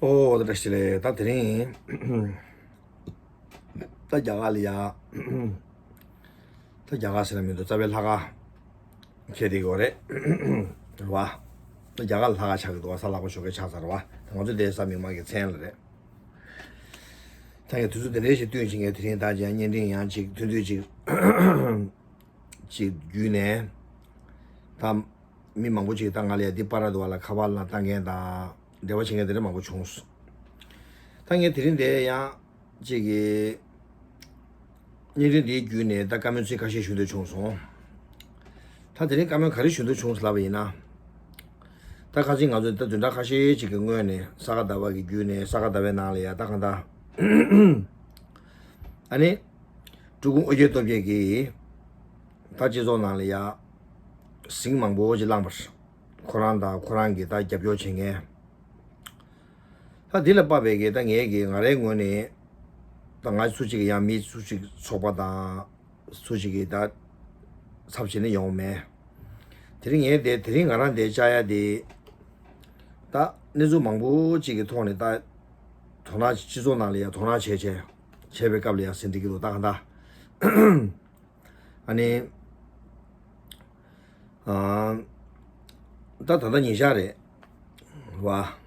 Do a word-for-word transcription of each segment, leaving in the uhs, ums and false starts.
ཨོ་ད་བཀྲ་ཤིས་བདེ་ལེགས། ད་དེ་རིང་ད་རྒྱ་གར་ལ་ཡ། ད་རྒྱ་གར་ཟེར་ན་མི་འདུག་རྩ་བའི་ལྷག་དཀར་ཁྱེད་དེ་གོ་རེད། རེད་བ། ད་རྒྱ་གར་ལ་ལྷག་དཀར་ཆགས་ཀྱི་འདུག་བ། གཟའ་ལྷག་པ་ཞོགས་ཀས་ཆགས་ཚར་བ། ད་ང་ཚོ་བསྡད་ས་མི་མང་གི་མཚན་ལ་རེད། ད་ངས་དུས་ཚོད་དེ་འདྲའི་ཞིག་བསྟུན་བྱེད་ངས་དེ་རིང་ད་ཅང་བརྙན་འཕྲིན་ཡང་ཅིག་ཐུང་ཐུང་ཅིག་ཅིག་བརྒྱུད་ནས། ད་མི་མང་པོ་ཅིག་ད་ང་ལ་ཡ་འདི་པར་འདུག་བ་ལ་ཁ་པར་ལ་བཏང་མཁན་དང་འབྲེལ་བ་བྱེད་མཁན་དེ་འདྲ་མང་པོ་བྱུང་སོང་། ད་ངས་དེ་རིང་དེ་ཡང་ཅིག་གི་བརྙན་འཕྲིན་འདིའི་བརྒྱུད་ནས་ད་བཀའ་མོལ་ཚིག་ཁ་ཤས་ཞུ་འདོད་བྱུང་སོང་། ད་དེ་རིང་བཀའ་མོལ་ག་རེ་ཞུ་འདོད་བྱུང་ལབ་པ་ཡིན་ན། ད་ཁ་སང་ང་ཚོས་ད་བདུན་ཕྲག་ཁ་ཤས་ཅིག་གི་སྔོན་ནས་ས་ག་ཟླ་བ་གི་བརྒྱུད་ནས་ས་ག་ཟླ་བའི་ནང་ལ་ཡ་ད་གང་ལྟར། ཨ་ནི། ཀྲུང་གོ་ཨོ་རྒྱན་སྟོབས་རྒྱལ་གྱིས་ད་སྤྱི་ཚོགས་ནང་ལ་ཡ་ཟིང་མང་པོ་ཅིག་བསླངས་པ་རེད། ཁོ་རང་དང་ཁོ་རང་གི་ད་རྒྱབ་སྐྱོར་བྱེད་མཁན། ད་འདི་ལ་དཔག་པའི་གི་ད་ངས་གི་ང་རའི་ངོས་ནས་ད་ང་སུ་གཅིག་གི་ཡང་མི་སུ་གཅིག་ཚོགས་པ་དང་སུ་གཅིག་གི་ད་ཚབ་བྱས་ནས་ཡོང་མེད། དེ་རིང་ངས་དེ་དེ་རིང་ང་རང་དེ་བཅར་ཡ་དེ་ད་གནས་ཚུལ་མང་པོ་གཅིག་གི་ཐོག་ནས་ད་དོ་སྣང་སྤྱི་ཚོགས་ནང་ལ་ཡང་དོ་སྣང་བྱས་བྱས་བྱས་པའི་སྐབས་ལ་ཡང་ཟིན་འགྲིག་གི་འདུག་ད་གང་ལྟར། ཨ་ནི། ཨ། ད་ད་ལྟ་ཉིན་ཞག་རེད་བ།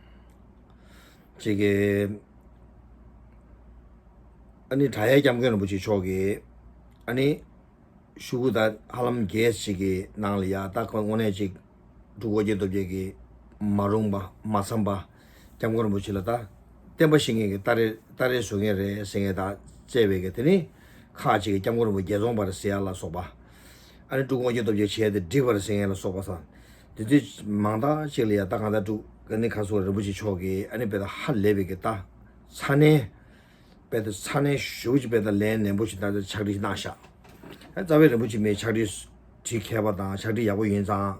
ཅིག་གི། ཨ་ནི་དྲ་ཡའི་སྐྱབས་མགོན་རིན་པོ་ཆེ་མཆོག་གིས་ཨ་ནི་ཤོག་གུ་ད་ཧ་ལམ་བརྒྱད་ཅིག་གི་ནང་ལ་ཡ་ད་ཁོ་དངོས་གནས་ཅིག་ཀྲུང་གོ་ཨོ་རྒྱན་སྟོབས་རྒྱལ་གྱིས་མ་རུང་པ་མ་འཚམས་པ། སྐྱབས་མགོན་རིན་པོ་ཆེ་ལ་ད་བསྟན་པ་བཤིག་མཁན་གྱི་ལྟ་རེ་ལྟ་རེ་བཟོ་མཁན་རེད་ཟེར་མཁན་ད་བཅད་པའི་གི་དེ་ནི་ཁག་ཅིག་གི་སྐྱབས་མགོན་རིན་པོ་ཆེ་རྫོང་པ་རེད་ཟེར་ཡ་ལ་སོགས་པ། ཨ་ནི་ཀྲུང་གོ་ཨོ་རྒྱན་སྟོབས་རྒྱལ་བྱས་ཏེ་འགྲིག་པ་རེད་ཟེར་མཁན་ལ་སོགས་པ་སང་། དེ་དུས་མང་དག་ཅིག་ལ་ཡ་ད་གང་ལྟར་ཀྲུང་གོ་ནི་ཁ་སོ་རིན་པོ་ཆེ་མཆོག་གིས་ཨ་ནི་དཔེ་ད་ཧ་ལས་པའི་གི་ད་ཚ་ནན། དཔེ་ད་ཚ་ནན་ཞེ་པོ་ཅིག་དཔེ་ད་ལན་ནན་པོ་ཞིག་ད་ཕྱག་བྲིས་གནང་ཤག་ཨ་རྩ་བའི་རིན་པོ་ཆེ་མའི་ཕྱག་བྲིས་བྲིས་མཁས་པ་དང་ཕྱག་བྲིས་ཡག་པོ་ཡིན་ཙང་།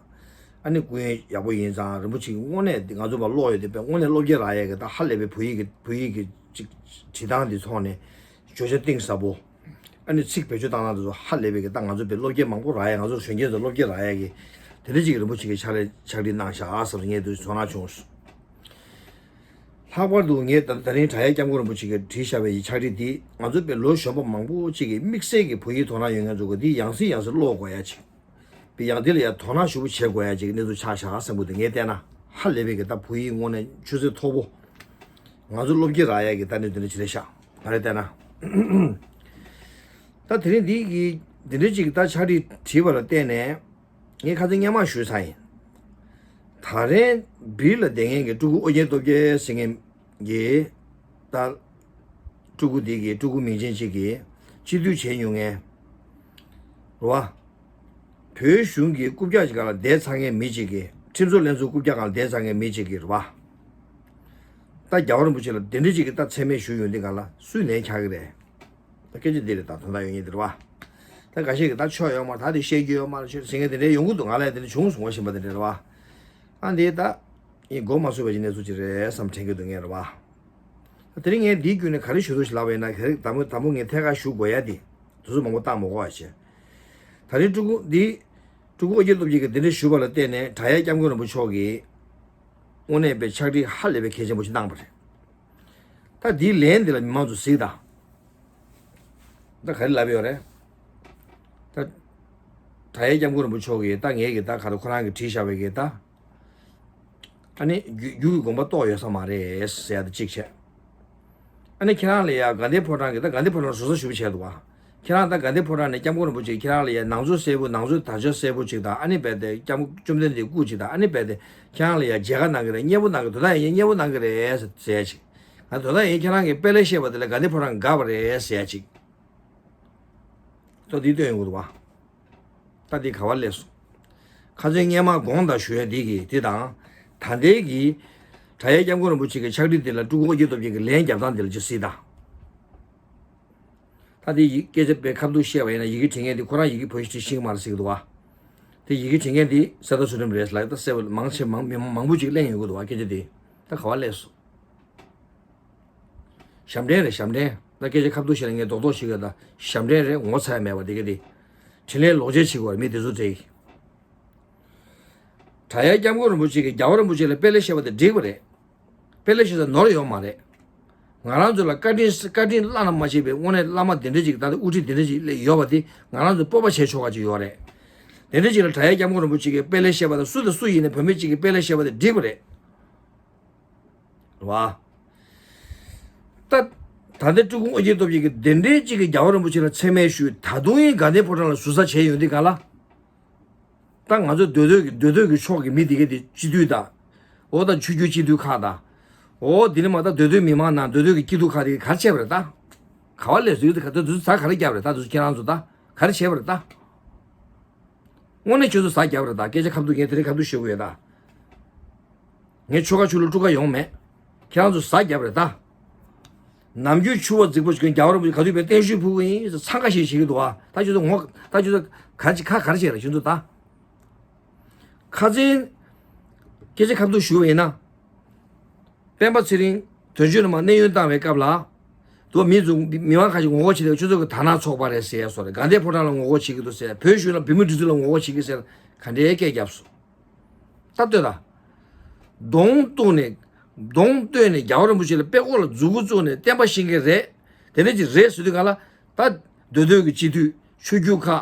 ཨ་ནི་སྐུ་ཡོན་ཡག་པོ་ཡིན་ཙང་རིན་པོ་ཆེ་གི་དངོས་གནས་འདི་ང་ཚོ་བ་ཀློག་ཡོད་དེ་དཔེ་དངོས་གནས་བློ་སྐྱེད་རག་ཡས་ཀྱི་ད་ཧ་ལས་པའི་བོད་ཡིག་གི་བོད་ཡིག་གི་ཅིག་བྲིས་སྟངས་འདི་ཐོག་ནས་བརྗོད་བྱ་གཏིང་ཟབ་པོ། ཨ་ནི་ཚིག་བེད་སྤྱོད་བཏང་སྟངས་འདི་ཚོ་ཧ་ལས་པའི་གི་ད་ང་ཚོ་བས་བློ་སྐྱེད་མང་པོ་རག་ཡས། ང་ཚོ་གཞོན་སྐྱེས་ཚོ་བློ་སྐྱེད་རག་ཡས་ཀྱི་དེ་འདྲ་ཅིག་རིན་པོ་ཆེ་གི་ཕྱག་ལས་ཕྱག་བྲིས་གནང་ཤག་ཟེར་ངས་འདུག་ཚོར་སྣང་བྱུང་། ལྷག་པར་དུ་ངས་ད་ད་རིང་དྲ་ཡའི་སྐྱབས་མགོན་རིན་པོ་ཆེ་གིས་བྲིས་བཞག་པའི་ཕྱག་བྲིས་འདི་ང་ཚོ་བས་ལོ་གཞོན་པ་མང་པོ་ཅིག་གིས་དམིགས་བསལ་གྱི་བོད་ཡིག་དོ་སྣང་ཡོད་མཁན་ཚོ་གིས་འདི་ཡང་སེ་ཡང་སེ་ཀློག་དགོས་ཡ་ཅིག་བས་ཡང་འདི་ལ་ཡང་དོ་སྣང་ཞེ་པོ་བྱེད་དགོས་ཡ་ཅིག་གནས་ཚུལ་ཆགས་བཞག་བསམ་གྱི་འདུག་ངས་བལྟས་ན་ཧ་ལས་པའི་གི་ད་བོད་ཡིག་དངོས་གནས་ཆུ་ཚད་མཐོ་པོ། ང་ཚོ་སློབ་སྐྱེ་རག་ཡ་གི་ད་གནས་ཚུལ་འདི་འདྲ་ཅིག་རེད་ཤག་ང་རེ་བལྟས་ན། ད་དེ་རིང་འདི་གི་འདི་འདྲ་ཅིག་ད་ཕྱག་བྲིས་བྲིས་པ་ལ་བརྟེན་ནས། ངས་ཁ་སང་སྔོན་མ་ཞུས་ཚར་ཡིན། ད་རེས་སྦིར་ལ་བསྡད་མཁན་གྱི་ཀྲུང་གོ་ཨོ་རྒྱན་སྟོབས་རྒྱལ་ཟེར་མཁན་གྱི་ད་ཀྲུང་གོ་འདི་གི་ཀྲུང་གོ་མིང་ཅན་ཅིག་གིས་སྤྱི་འཐུས་བྱས་མྱོང་མཁན་རེད་བ། བོད་གཞུང་གི་རྐུབ་བཀྱག་ཅིག་སྒང་ལ་བསྡད་ཚར་མཁན་མི་ཅིག་གིས་ཁྲིམས་བཟོ་ལྷན་ཚོགས་རྐུབ་བཀྱག་སྒང་ལ་བསྡད་ཚར་མཁན་མི་ཅིག་གིས་རེད་བ། ད་རྒྱལ་བ་རིན་པོ་ཆེ་ལ་དེ་འདྲ་ཅིག་གི་ད་མཚན་སྨད་ཞུས་ཡོང་དུས་སྒང་ལ་སུས་ལན་རྒྱག་གི་རེད། ད་སྐད་ཆ་འདི་རེད། ད་དོན་དག་ཡོད་ངེས་འདི་རེད་བ། ད་འགའ་ཤས་ཀྱིས་ད་ཆོ་ཡོད་མ་རེད། ད་དེ་བཤད་རྒྱུ་ཡོད་མ་རེད། ཆོས་ཟེར་མཁན་དེ་འདྲའི་ཡོང་གི་འདུག་ང་ལ་དེ་འདྲ་བྱུང་སོང་བ་བཞིན་པ་དེ་འདྲ་རེད་བ། ཨ་འདི་ད་ཡིན་མགོ་མ་ཚོས་པ་ཅིག་གནས་ཚུལ་ཅིག་རེད་བསམ་དྲན་གྱི་འདུག་ངས་རེད་བ། ད་དེ་རིང་ངས་འདིའི་བརྒྱུད་ནས་ག་རེ་ཞུ་འདོད་ཞིག་ལབ་པ་ཡིན་ན། ག་རེ་དང་པོ་དང་པོ་ངས་ཐད་ཀར་ཞུ་དགོས་ཡ་དེ་དུས་ཚོད་མང་པོ་བཏང་མ་དགོས་པ་བྱས། ད་རིང་ཀྲུང་གོ་འདི་ཀྲུང་གོ་ཨོ་རྒྱན་སྟོབས་རྒྱལ་གྱིས་འདི་འདྲ་ཞུས་པ་ལ་བརྟེན་ནས་དྲ་ཡའི་སྐྱབས་མགོན་རིན་པོ་ཆེ་མཆོག་གིས་དངོས་གནས་པའི་ཕྱག་བྲིས་ཧ་ལས་པའི་གལ་ཆེན་པོ་ཞིག་གནང་བ་རེད། ད་འདིའི་ལན་འདི་ལ་མི་མང་ཚོ་གཟིགས་དང་། ད་ག་རེ་ལབ་ཡོད་རེད། ད་དྲ་ཡའི་སྐྱབས་མགོན་རིན་པོ་ཆེ་མཆོག་གིས་ད་ངས་ཀྱི་ད་ག་རེ་ཁོ་རང་གིས་བྲིས་བཞག་པའི་གི་ད། ཨ་ནི་རྒྱུ་རྒྱུ་གི་དགོངས་པ་རྟོགས་ཡོད་ས་མ་རེད་ཟེར་ཡ་དེ་གཅིག་བྱས། ཨ་ནི་ཁྱེད་རང་ལ་ཡ་དགའ་ལྡན་ཕོ་བྲང་གི་ད་དགའ་ལྡན་ཕོ་བྲང་བཟོ་ས་ཞུ་བ་བྱས་འདུག་བ། ཁྱེད་རང་ད་དགའ་ལྡན་ཕོ་བྲང་ནས་སྐྱབས་མགོན་རིན་པོ་ཆེ་ཁྱེད་རང་ལ་ཡ་ནང་ཆོས་གསལ་པོ་ནང་ཆོས་དར་ལྕོག་གསལ་པོ་ཅིག་དང་། ཨ་ནི་རྦད་དེ་སྐྱབས་མགོན་བཅོམ་ལྡན་འདས་སྐུ་ཅིག་དང་། ཨ་ནི་རྦད་དེ་ཁྱེད་རང་ལ་ཡ་མཇལ་ཁ་གནང་གི་རེད། མཉེས་པོ་གནང་གི། དོ་བདག་ཡིན་མཉེས་པོ་གནང་གི་རེད་ཟེར་ཡ་ཅིག་ང་དོ་བདག་ཡིན་ཁྱེད་རང་གི་དཔལ་ལེ་བཤད་པ་དེ་ལ་དགའ་ལྡན་ཕོ་བྲང་དགའ་བ་རེད་ཟེར་ཡ་ཅིག་ཏོ་འདི་སྟོན་ཡོང་གི་འདུག་བ། ད་འདི་ག་བ་སླེབས་སོང་། ཁ་སང་སྔོན་མ་དགོངས་དག་ཞུ་ཡ་འདི་གི་འདི་དང་། ད་ལྟའི་གི་དྲ་ཡའི་སྐྱབས་མགོན་རིན་པོ་ཆེ་གི་ཕྱག་བྲིས་འདི་ལ་ཀྲུང་གོ་ཨོ་རྒྱན་སྟོབས་རྒྱལ་གྱི་ལན་རྒྱབ་སྟངས་འདི་ལ་ཅིག་གཟིགས་དང་། ད་འདི་ཡི་སྐད་ཆ་དཔེ་ཁ་མདོག་བཤད་པ་ཡིན་ན། ཡི་གེ་བྲིས་མཁན་འདི་ཁོ་རང་ཡི་གེ་བོད་ཞིག་བྲིས་ཤེས་ཀྱི་མ་རེད་ཟེར་གི་འདུག་བ། དེ་ཡི་གེ་བྲིས་མཁན་འདི་གསེར་རྟ་ཚུལ་ཁྲིམས་རེད་ལབ། ད་གསལ་པོ་མང་ཆེ་མང་མི་མང་པོ་ཅིག་གླེང་ཡོང་གི་འདུག་བ། སྐད་ཆ་འདི་ད་ག་བ་སླེབས་སོང་། ཞབས་འདྲེན་རེད། ཞབས་འདྲེན། ད་སྐད་ཆ་ཁ་མདོག་བཤད་ན་ངས་རྡོག་རྡོག་ཞིག་ག་ད་ཞབས་འདྲེན་རེད། ངོ་ཚ་ཡ་མེད་པ་དེ་ག་དེ། དྲིན་ལན་ལོག་འཇལ་བྱེད་དགོས་རེད། མི་དེ་ཚོ་དེ། དྲ་ཡའི་སྐྱབས་མགོན་རིན་པོ་ཆེ་གིས་རྒྱལ་བ་རིན་པོ་ཆེ་ལ་དཔལ་ལེ་བཤད་པ་དེ་འགྲིག་པ་རེད། དཔེ་ལེགས་ཤིག་ཟེར་ནོར་ཡོད་མ་རེད། ང་རང་ཚོ་ལ་བཀའ་དྲིན་བཀའ་དྲིན་བླ་ན་མ་མཆིས་པའི་དངོས་གནས་བླ་མ་དེ་འདྲ་ཅིག་ད་ལྟ་དབུ་ཁྲིད་དེ་འདྲ་ཅིག་སླེབས་ཡོད་པ་དེ་ང་རང་ཚོ་སྤོབས་པ་བྱས་ཆོག་པ་ཅིག་ཡོད་རེད། དེ་འདྲ་ཅིག་ལ་དྲ་ཡ་སྐྱབས་མགོན་རིན་པོ་ཆེ་གིས་དཔེ་ལེགས་བཤད་པ་དང་སུ་དང་སུ་ཡིན་ནའི་བུད་མེད་ཅིག་གིས་དཔེ་ལེགས་བཤད་པ་དེ་འགྲིག་པ་རེད། རེད་བ། ད་ད་ལྟའི་སྤྲུལ་སྐུ་ཨོ་རྒྱན་སྟོབས་རྒྱལ་གྱིས་དེ་འདྲའི་ཅིག་གིས་རྒྱལ་བ་རིན་པོ་ཆེ་ལ་མཚན་སྨད་ཞུས། ད་དུང་ཡིན་དགའ་ལྡན་ཕོ་བྲང་ལ་ཟུར་ཟ་བྱས་ཡོང་དུས་ག་ལ། ད་ང་ཚོ་མདོ་སྟོད་ཀྱི་མདོ་སྟོད་ཀྱི་ཕྱོགས་ཀྱི་མི་དེ་གས་དེ་སྤྱི་འཐུས་དང་། འོ་ད་ཆོས་བརྒྱུད་སྤྱི་འཐུས་ཁག་དང་། འོ་དེ་ནི་མ་ད་མདོ་སྟོད་མི་མང་ནང་མདོ་སྟོད་ཀྱི་སྐྱིད་སྡུག་ཁག་དེ་ག་རེ་བྱས་པ་རེད་ད། ག་བ་ལས་ཟུར་དེ་ག་དེ་དུས་ཟ་ག་རེ་བརྒྱབ་རེད་ད། དུས་ཁྱེད་རང་ཚོ་ད་ག་རེ་བྱས་པ་རེད་ད། དངོས་གནས་ཁྱོད་ཚོ་ཟ་བརྒྱབ་རེད་ད། སྐད་ཆ་ཁ་ཐུག་ངས་དེ་རིང་ཁ་ཐུག་ཞུ་གི་ཡོད་ད། ངས་ཆོལ་ཁ་ཆོས་ལུགས་དཀྲུག་ག་ཡོང་མེད། ཁྱེད་རང་ཚོ་ཟ་བརྒྱབ་རེད་ད། ནམ་རྒྱུན་ཕྱུ་པ་རྫིག་པོ་ཞིག་རྒྱལ་བ་རིན་པོ་ཆེ་ག་དུས་བས་བརྟན་བཞུགས་ཕུལ་གི་ཡིན་ཟེར་འཚང་ཁ་ཤིག་བྱེད་ཀྱི་འདུག་བ། ད་ཁྱོད་ཚོ་ངོ་ད་ཁྱོད་ཚོ་ག་ཅི་ཁ་ག་རེ་བྱས་རེད་ཁྱོད་ཚོ་ད། ཁ་ཚན། སྐད་ཆ་ཁ་ཐུག་ཞུ་བ་ཡིན་ན། སྤེན་པ་ཚེ་རིང་དོན་གཅོད་ནང་མ་གནས་དབྱུང་བཏང་བའི་སྐབས་ལ། དུ་མི་ཚོ་མི་མང་ཁ་ཤས་ངོ་རྒོལ་བྱེད་དེ་ཁྱོད་ཚོ་གི་དར་ནག་ཚོགས་པ་རེད་ཟེར་ཡ་སོགས་རེད། དགའ་ལྡན་ཕོ་བྲང་ལ་ངོ་རྒོལ་བྱེད་ཀྱི་འདུག་ཟེར། བོད་གཞུང་ལ་བོད་མི་སྒྲིག་འཛུགས་ལ་ངོ་རྒོལ་བྱེད་ཀྱི་ཟེར། ག་འདྲའི་སྐད་བརྒྱབ་སོང་། ད་ལྟོས་དང་། གདོང་གཏུགས་ནས། གདོང་སྟོན་ནས་རྒྱལ་བ་རིན་པོ་ཆེ་ལ་དཔེ་ཀོ་ལ་མཛུ་གུ་བཙུགས་ནས་བསྟན་པ་བཤིག་མཁན་རེད། དེ་འདྲ་ཅིག་རེད་ཟེར་དུས་ག་ལ། ད་མདོ་སྟོད་ཀྱི་སྤྱི་འཐུས་ཆོས་བརྒྱུད་ཁག་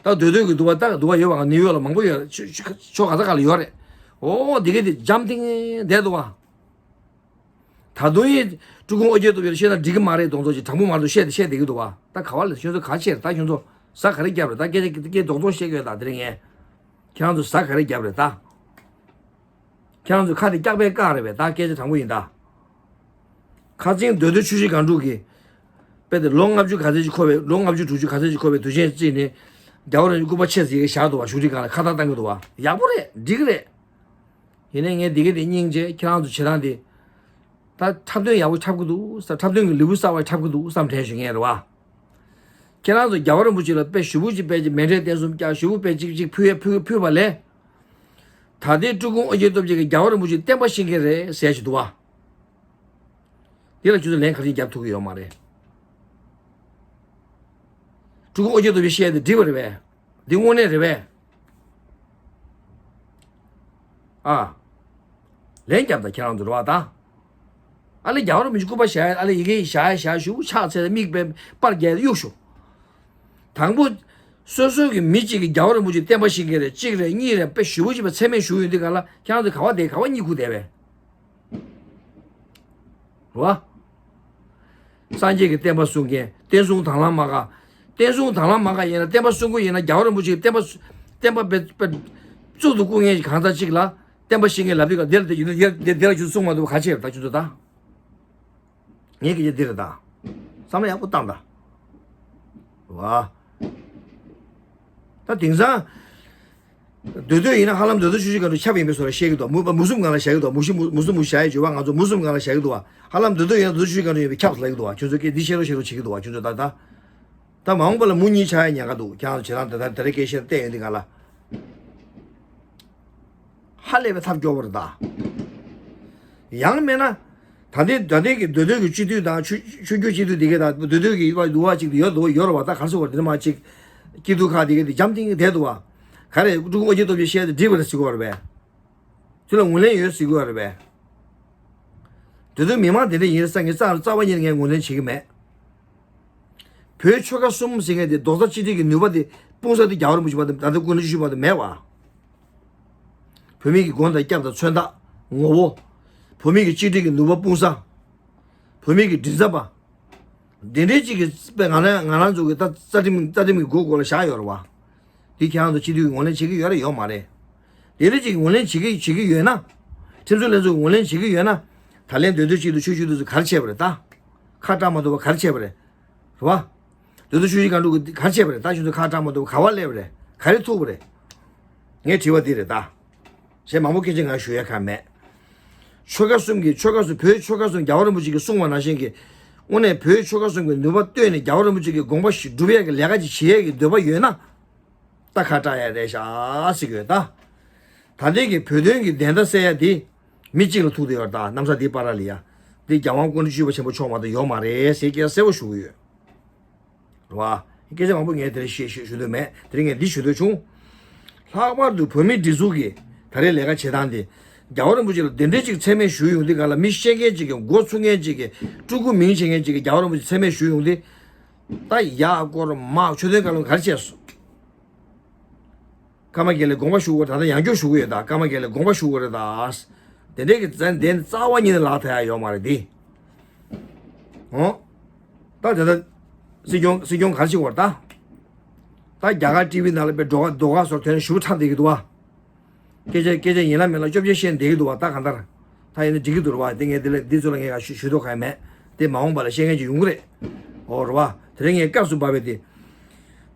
ད་མདོ་སྟོད་ཀྱི་འདུག་བ། ད་འདུག་བ་ཡོད་བ། ནིའུ་ཡོག་ལ་མང་པོ་ཡོད་རེད། ཕྱོགས་ག་ས་ག་ལ་ཡོད་རེད། འོ་འདི་ག་དེ་འཇམ་ཐིང་བསྡད་འདུག་བ། ད་དུང་ཡིན་སྤྲུལ་སྐུ་ཨོ་རྒྱན་སྟོབས་རྒྱལ་བཤད་ན་འགྲིག་གི་མ་རེད་དོང་ཚོ་ཅིག་དྲང་པོ་མ་རེད་བཤད་དེ་བཤད་བསྡད་ཀྱི་འདུག་བ། ད་ག་བ་ལ་ཁྱོད་ཚོ་ག་བྱས་རེད། ད་ཁྱོད་ཚོ་ཟ་ག་རེ་བརྒྱབ་རེད། ད་སྐད་ཆ་སྐད་རྡོག་རྡོག་བཤད་ཀྱི་ཡོད། ད་དེ་རིང་ངས་ཁྱེད་རང་ཚོ་ཟ་ག་རེ་བརྒྱབ་རེད་ད། ཁྱེད་རང་ཚོ་ཁ་དེ་སྐྱག་པས་བཀག་རེད་པས། ད་སྐད་ཆ་དྲང་པོ་ཡིན་ད། ཁ་ཚིང་མདོ་སྟོད་ཆུ་བཞི་སྒང་དྲུག་གི་དཔེ་དེ་ལོ་ལྔ་བཅུ་ག་ཚོད་ཅིག་འཁོར་བའི་ལོ་ལྔ་བཅུ་དྲུག་ཅུ་ག་ཚོད་ཅིག་འཁོར་བའི་དུས་ཆེན་བརྩིས་ནས་རྒྱལ་བ་རིན་པོ་ཆེ་སྐུ་པར་ཆེ་ཟིག་བཞག་འདུག་བ། བཞུགས་ཁྲི་སྒང་ལ་ཁ་བཏགས་བཏང་གི་འདུག་བ། ཡག་པོ་རེད། འགྲིག་གི་རེད། ཡིན་ནའི་ངས་འདི་ག་དེ་སྙིང་རྗེ། ཁྱེད་རང་ཚོ་བྱེད་སྟངས་དེ། ད་འཁྲབ་སྟོན་ཡག་པོ་འཁྲབ་གི་འདུག་ས། འཁྲབ་སྟོན་གྱི་ལེའུ་གསར་བ་འཁྲབ་གི་འདུག་བསམ་དྲན་བྱུང་ངས་རེད་བ། ཁྱེད་རང་ཚོ་རྒྱལ་བ་རིན་པོ་ཆེ་ལ་དཔེ་ཞུ་བུ་གཅིག་དཔེ་གཅིག་མཎྜལ་རྟེན་གསུམ་བཀྱག་ཞུ་བུ་དཔེ་གཅིག་གཅིག་ཕུལ་ཡ་ཕུལ་ཕུལ་བ་ལས། ད་ལྟའི་སྤྲུལ་སྐུ་ཨོ་རྒྱན་སྟོབས་རྒྱལ་གྱིས་རྒྱལ་བ་རིན་པོ་ཆེ་བསྟན་པ་བཤིག་མཁན་རེད་ཟེར་ཞིག་འདུག་བ། འདི་ལ་ཁྱོད་ཚོ་ལན་ག་རེ་བརྒྱབ་ཐུབ་ཀྱི་ཡོད་མ་རེད། སྤྲུལ་སྐུ་ཨོ་རྒྱན་སྟོབས་རྒྱལ་བཤད་དེ་འགྲིག་པ་རེད་པས། འདི་དངོས་གནས་རེད་པས། ཨ། ལན་བརྒྱབ་དང་ཁྱེད་རང་ཚོ་རེད་བ་ད། ཨ་ལེ་རྒྱལ་བ་རིན་པོ་ཆེ་སྐུ་པར་བཞག་ཡ། ཨ་ལེ་ཡི་གེ་བཞག་ཡ་བཞག་ཞུ་ཆག་ཚེ་མིག་དཔེ་པར་རྒྱག་གཡུག་ཞུ། དང་པོ། སོ་སོ་གི་མི་གཅིག་གིས་རྒྱལ་བ་རིན་པོ་ཆེ་བསྟན་པ་བཤིག་མཁན་རེད། གཅིག་རེད། གཉིས་རེད། དཔེ་ཞུ་བ་ཅིག་པ་མཚན་སྨད་ཞུ་ཡོང་དུས་ག་ལ་ཁྱེད་རང་ཚོ་ག་བ་བསྡད་ག་བ་གཉིད་ཁུག་བསྡད་པས། རེད་བ། སངས་རྒྱས་ཀྱི་བསྟན་པ་སྲུང་མཁན་བསྟན་སྲུང་དང་བླངས་མ་དགའ། བསྟན་སྲུང་དང་བླངས་མ་དགའ་ཡིན་ན་བསྟན་པ་སྲུང་གི་ཡིན་ན་རྒྱལ་བ་རིན་པོ་ཆེ་བསྟན་པ་བསྟན་པ་བེ་བེ་གཙུག་ཏུ་བཀུར་མཁན་ཞིག་གང་ཟག་ཅིག་ལ་བསྟན་པ་བཤིག་མཁན་ལབ་དུས་ག་དེ་ལ་དེ་དེ་དེ་དེ་ལ་ཁྱོད་ཚོ་གསུང་མ་ཐུབ་པ་ག་བྱས་ད་ཁྱོད་ཚོ་ད། ངས་སྐད་ཆ་འདི་རེད་ད། བསམ་བློ་ཡག་པོ་བཏང་ད། བ། ད་དེང་སང་། མདོ་སྟོད་ཡིན་ན་ཧ་ལམ་མདོ་སྟོད་ཆུ་བཞི་སྒང་དྲུག་ཁྱབ་ཡིན་པའི་བཟོ་འདྲ་བཤད་ཀྱི་འདུག་མུ་མུ་གསུམ་སྒང་ལ་བཞག་གི་འདུག་མུ་བཞི་མུ་མུ་གསུམ་མུ་བཞི་བྱ་ཡི་བརྗོད་པ་ང་ཚོ་མུ་གསུམ་སྒང་ལ་བཞག་གི་འདུག་བ། ཧ་ལམ་མདོ་སྟོད་ཡིན་ན་མདོ་སྟོད་ཆུ་བཞི་སྒང་དྲུག་ཡིན་པའི་ཁྱབ་ལབ་ཀྱི་འདུག་བ། ཁྱོད་ཚོ་སྐད་འདི་བཤད་རོགས་བཤད་རོགས་བྱེད་ཀྱི་འདུག་བ། ཁྱོད་ཚོ་ད་ད། ད་མ་འོངས་པ་ལ་མུ་གཉིས་ཆགས་ཡ་ཉེན་ཁ་འདུག་ཁྱེད་རང་ཚོ་བྱེད་སྟངས་ད་ད་ད་རེས་སྐད་བཤད་བལྟས་ཡོང་དུས་ག་ལ། ཧ་ལས་པའི་ཐབས་སྐྱོ་བོ་རེད་ད། ཡང་མེད་ན། ད་ལྟའི་ད་ལྟའི་གི་མདོ་སྟོད་ཀྱི་སྤྱི་འཐུས་དང་ཆོས་ཆོས་བརྒྱུད་སྤྱི་འཐུས་དེ་གའི་དང་མདོ་སྟོད་ཀྱི་ཡུལ་བ་ཡུལ་བ་ཅིག་ཡོད་དོ་ཡོད་རེད་བ། ད་ག་རེ་ཟེར་བ་དེ་ནས་མ་ཅིག་སྐྱིད་སྡུག་ཁག་དེ་གའི་དེ་འཇམ་ཐིང་ངེ་བསྡད་འདུག་བ། ག་རེ་སྤྲུལ་སྐུ་ཨོ་རྒྱན་སྟོབས་རྒྱལ་བཤད་དེ་འགྲིག་པ་རེད་ཟེར་གི་ཡོད་རེད་པས། དེ་ལ་ངོས་ལེན་ཡོད་ཟེར་གི་ཡོད་རེད་པས། མདོ་སྟོད་མི་མང་དེ་འདྲ་ཡིན་རེད་ས་ངས་རྩ་རྩ་བ་ཉིད་ནས་ངས་ངོས་ལེན་བྱེད་ཀྱི་མེད། བོད་ཆོལ་ཁ་གསུམ་ཟེར་མཁན་དེ་རྡོག་རྩ་གཅིག་སྒྲིལ་གྱི་ནུས་པ་དེ་སྤུངས་ས་དེ་རྒྱལ་བ་རིན་པོ་ཆེ་མ་གཏོགས་ད་ལྟ་སྐུ་ན་གཞོན་མ་གཏོགས་མེད་བ། བོད་མི་གི་མགོན་དང་སྐྱབས་དང་མཚོན་རྟགས་ངོ་བོ། བོད་མི་གི་གཅིག་སྒྲིལ་གྱི་ནུས་པ་སྤུངས་ས། བོད་མི་གི་མགྲིན་ཚབ་པ། དེ་འདྲའི་གཅིག་གི་དཔེ་ང་རང་ང་རང་ཚོ་གི་ད་རྩ་ཁྲིམས་རྩ་ཁྲིམས་ཀྱི་མགོ་སྐོར་ལ་བཞག་ཡོད་རེད་བ། འདི་ཁྱེད་རང་ཚོ་སྤྱི་འཐུས་ངོས་ལེན་བྱེད་ཀྱི་ཡོད་རེད་ཡོད་མ་རེད། དེ་འདྲ་གཅིག་ངོས་ལེན་བྱེད་ཀྱི་བྱེད་ཀྱི་ཡོད་ན། ཁྲིམས་བཟོ་ལྷན་ཚོགས་ངོས་ལེན་བྱེད་ཀྱི་ཡོད་ན། ད་ལན་མདོ་སྟོད་སྤྱི་འཐུས་ཆོས་བརྒྱུད་དེ་ཚོ་ག་རེ་བྱས་པ་རེད་ད། ཁ་གྲག་མ་ཐུབ་པ་ག་རེ་བྱས་པ་རེད། རེད་བ། མདོ་སྟོད་ཆུ་བཞི་སྒང་དྲུག་གི་ག་རེ་བྱས་པ་རེད། ད་ཁྱོད་ཚོ་ཁ་གྲག་མ་ཐུབ་པ་ག་བ་སླེབས་པ་རེད། ག་རེ་ཐུག་པ་རེད། ངས་དྲི་བ་འདི་རེད་ད། གཞན་མང་པོ་སྐད་ཆ་ང་ཞུ་ཡ་གང་མེད། ཆོལ་ཁ་གསུམ་གྱི་ཆོལ་ཁ་གསུམ་བོད་ཆོལ་ཁ་གསུམ་རྒྱལ་བ་རིན་པོ་ཆེ་གིས་གསུངས་པ་ནང་བཞིན་གྱི། དངོས་གནས་བོད་ཆོལ་ཁ་གསུམ་གྱི་ནུས་པ་བཏོན་ནས་རྒྱལ་བ་རིན་པོ་ཆེ་གི་དགོངས་པ་ཞིག་སྒྲུབ་ཡ་གི་ལས་ཀ་ཅིག་བྱེད་ཡ་གི་འདོད་པ་ཡོད་ན། ད་ཁ་གྲག་ཡ་རེད་ཤག་ཟེར་གི་ཡོད་ད། ད་ལྟའི་གི་བོད་དོན་གྱི་བདེན་མཐའ་གསལ་ཡ་དེ། མི་གཅིག་ལ་ཐུག་བསྡད་ཡོད་རེད་ད། གནམ་ས་འདིའི་བར་ལ་ཡ། འདི་རྒྱལ་དབང་སྐུ་ཕྲེང་བཅུ་པ་ཆེན་པོ་མཆོག་མ་གཏོགས་ཡོད་མ་རེད་ཟེར་སྐད་གསལ་པོ་ཞུ་གི་ཡོད། རེད་བ། སྐད་ཆ་མང་པོ་ངས་དེ་རིང་བཤད་ཞུ་ཞུ་འདོད་མེད། དེ་རིང་ངས་འདི་ཞུ་འདོད་བྱུང་། ལྷག་པར་དུ་བོད་མིའི་སྒྲིག་འཛུགས་ཀྱི་ད་རེས་ལས་ཀ་བྱེད་སྟངས་དེ། རྒྱལ་བ་རིན་པོ་ཆེ་ལ་དེ་འདྲའི་ཅིག་མཚན་སྨད་ཞུ་ཡོང་དུས་ག་ལ། མི་བཤད་མཁན་ཅིག་གིས། མགོ་ཚུགས་མཁན་ཅིག་གིས། སྤྲུལ་སྐུ་མིང་བྱེད་མཁན་ཅིག་གིས་རྒྱལ་བ་རིན་པོ་ཆེ་མཚན་སྨད་ཞུ་ཡོང་དུས། ད་ཡར་སྐོར་མར་ཆོས་དོན་བཀའ་སློབ་ག་རེ་བྱས་སོང་། ཀརྨ་དགེ་ལེགས་དགོངས་པ་ཞུ་དགོས། ད་ལྟ་ཡང་བསྐྱར་ཞུ་གི་ཡོད། ད་ཀརྨ་དགེ་ལེགས་དགོངས་པ་ཞུ་དགོས་རེད་ད། དེ་འདྲའི་གི་ཙན་དན་རྩ་བ་ཉིད་ནས་ལག་ཐལ་ཡ་ཡོད་མ་རེད་དེ། འོ། ད་དེ་ད་སྲིད་སྐྱོང་སྲིད་སྐྱོང་ག་རེ་བྱེད་དགོས་རེད་ད། ད་རྒྱ་གར་ཊི་ཝི་ནང་ལ་དཔེ་འགྲོ་ག་འགྲོ་ག་སོར་ཐོན་ཞུ་ཁྲ་བསྡད་ཀྱི་འདུག་བ། སྐད་ཆ་སྐད་ཆ་ཡིན་ལ་མིན་ལ་སྐྱོབ་བྱེད་བཤད་བསྡད་ཀྱི་འདུག་བ། ད་གང་ལྟར་ད་ཡིན་ན་འགྲིག་གི་འདུག་རེད་བ། དེ་ངས་དེ་ལས་འདི་ཚོ་ལ་ངས་ཞུ་ཞུ་མདོག་ཁ་ཡ་མེད། དེ་མ་འོངས་པ་ལ་བཤད་མཁན་ཅིག་ཡོང་གི་རེད། འོ་རེད་བ། དེ་རིང་ངས་སྐབས་སུ་བབས་པའི་དེ།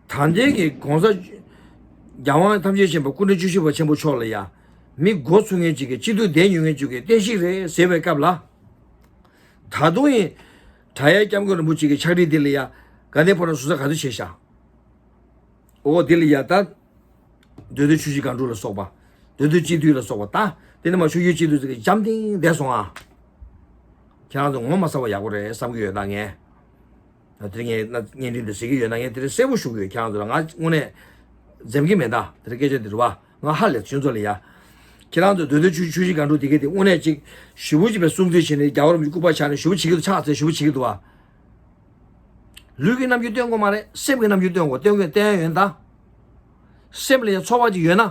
ད་ལྟའི་གི་༸གོང་ས་༸རྒྱལ་དབང་ཐམས་ཅད་མཁྱེན་པ་སྐུ་ཕྲེང་བཅུ་བཞི་པ་ཆེན་པོ་མཆོག་ལ་ཡ། མི་འགོ་ཚུགས་མཁན་ཅིག་གིས་སྤྱི་འཐུས་བསྡད་མྱོང་མཁན་ཅིག་གིས་བསྟན་བཤིག་རེད་ཟེར་བའི་སྐབས་ལ། ད་དུང་ཡིན། དྲ་ཡའི་སྐྱབས་མགོན་རིན་པོ་ཆེ་གི་ཕྱག་བྲིས་འདི་ལ་ཡ། དགའ་ལྡན་ཕོ་བྲང་ཟུར་ས་ག་ཚོད་བྱས་ཤག་འོ་འདི་ལ་ཡ་ད། མདོ་སྟོད་ཆུ་བཞི་སྒང་དྲུག་ལ་སོགས་པ། མདོ་སྟོད་སྤྱི་འཐུས་ལ་སོགས་པ་ད། དེ་ནི་མ་ཆུ་བཞི་སྤྱི་འཐུས་ཚོ་གི་འཇམ་ཐིང་བསྡད་སོང་ཨ། ཁྱེད་རང་ཚོ་ངོ་མ་ཚ་བ་ཡག་པོ་རེད་བསམ་གྱི་ཡོད་ད་ངས། དེ་ངས་བརྙན་འཕྲིན་དུ་གཟིགས་ཀྱི་ཡོད་ན་ངས་དེ་རིང་གསལ་པོ་ཞུ་གི་ཡོད། ཁྱེད་རང་ཚོ་ལ་ང་དངོས་གནས་འཛེམ་གྱི་མེད་ད། དེ་རིང་སྐད་ཆ་དེ་རུ་བ་ང་ཧ་ལས་ཁྱོད་ཚོ་ལ་ཡ། ཁྱེད་རང་ཚོ་མདོ་སྟོད་ཆུ་ཆུ་བཞི་སྒང་དྲུག་དེ་གས་དེ་དངོས་གནས་ཅིག་ཞེ་པོ་ཅིག་པའི་སྲུང་བརྩི་བྱས་ནས་རྒྱལ་བ་རིན་པོ་ཆེ་སྐུ་པར་ཆགས་ནས་ཞེ་པོ་བྱེད་ཀྱི་འདུག་ཕྱག་འཚལ་ཞེ་པོ་བྱེད་ཀྱི་འདུག་བ། ལུས་ཀྱི་རྣམ་འགྱུར་སྟོན་དགོས་མ་རེད། སེམས་ཀྱི་རྣམ་འགྱུར་སྟོན་དགོས། སྟོན་དགོས་བསྟན་ཡ་ཡོད་ད། སེམས་ལ་ཡ་ཚོར་བ་ཅིག་ཡོད་ན།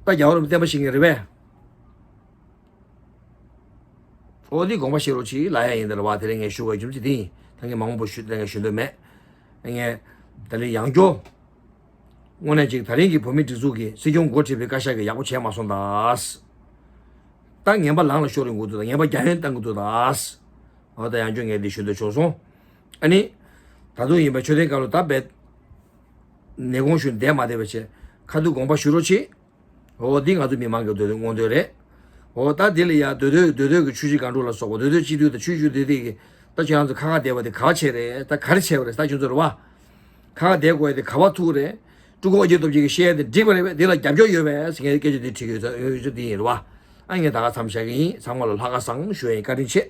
ད་རྒྱལ་བ་རིན་པོ་ཆེ་བསྟན་པ་བཤིག་མཁན་རེད་པས། འོ་འདི་དགོངས་པ་བཞེས་རོགས་གྱིས་ལབ་ཡ་ཡིན། ད་རེད་བ། དེ་རིང་ངས་ཞུ་བའི་རྒྱུ་མཚན་དེ་ཡིན། ད་ངས་མང་པོ་ཞུ་ད་ངས་ཞུ་འདོད་མེད། ངས་ད་རེས་ཡང་བསྐྱར། དངོས་གནས་ཅིག་ད་རིང་གི་བོད་མིའི་སྒྲིག་འཛུགས་ཀྱི་སྲིད་སྐྱོང་འགོ་ཁྲིད་པའི་བཀའ་ཤག་གིས་ཡག་པོ་བྱས་མ་སོང་ད། ད་ངན་པ་ལངས་ལ་ཤོར་ཡོང་གི་འདུག་ད་ངན་པ་རྒྱ་ཡན་བཏང་གི་འདུག་ད། འོ་ད་ཡང་བསྐྱར་ངས་འདི་ཞུ་འདོད་བྱུང་སོང་། ཨ་ནི། ད་དུང་ཡིན་པ་ཆོས་ལྡན་བཀའ་སློབ་ད་བས། ནས་དགོངས་ཞུ་བསྡད་མ་བསྡད་པ་བྱས། ཁ་ཐུག་དགོངས་པ་ཞུ་རོགས་གྱིས། འོ་འདི་ང་ཚོ་མི་མང་གི་འདོད་དོན་མངོན་འདོད་རེད། འོ་ད་འདི་ལ་ཡ་མདོ་སྟོད་མདོ་སྟོད་ཀྱི་ཆུ་བཞི་སྒང་དྲུག་ལ་སོགས་པ་མདོ་སྟོད་སྤྱི་འཐུས་དང་ཆུ་བཞི་སྡེ་སྡེ་གི་ད་ཁྱོད་རང་ཚོ་ཁ་ཁ་བསྡད་པ་དེ་ག་བ་བྱས་རེད། ད་ག་རེ་བྱས་པ་རེད། ད་ཁྱོད་ཚོ་རེད་བ། ཁ་ཁ་བསྡད་དགོས་ཡ་དེ་ག་བ་ཐུག་རེད། སྤྲུལ་སྐུ་ཨོ་རྒྱན་སྟོབས་རྒྱལ་གྱིས་བཤད་ཡ་དེ་འགྲིག་པ་རེད་པས། འདི་ལ་རྒྱབ་སྐྱོར་ཡོད་པས་ཟེར་ངས་སྐད་ཆ་འདི་དྲིས་ཡོད་ཡོད་ཆོག་འདི་ཡིན་རེད་བ། ཨ་ངས་ད་ག་མཚམས་བཞག་གི་ཡིན། ཚང་མ་ལ་ལྷག་དཀར་བཟང་ཞུ་ཡ་ཡིན། བཀའ་དྲིན་ཆེ།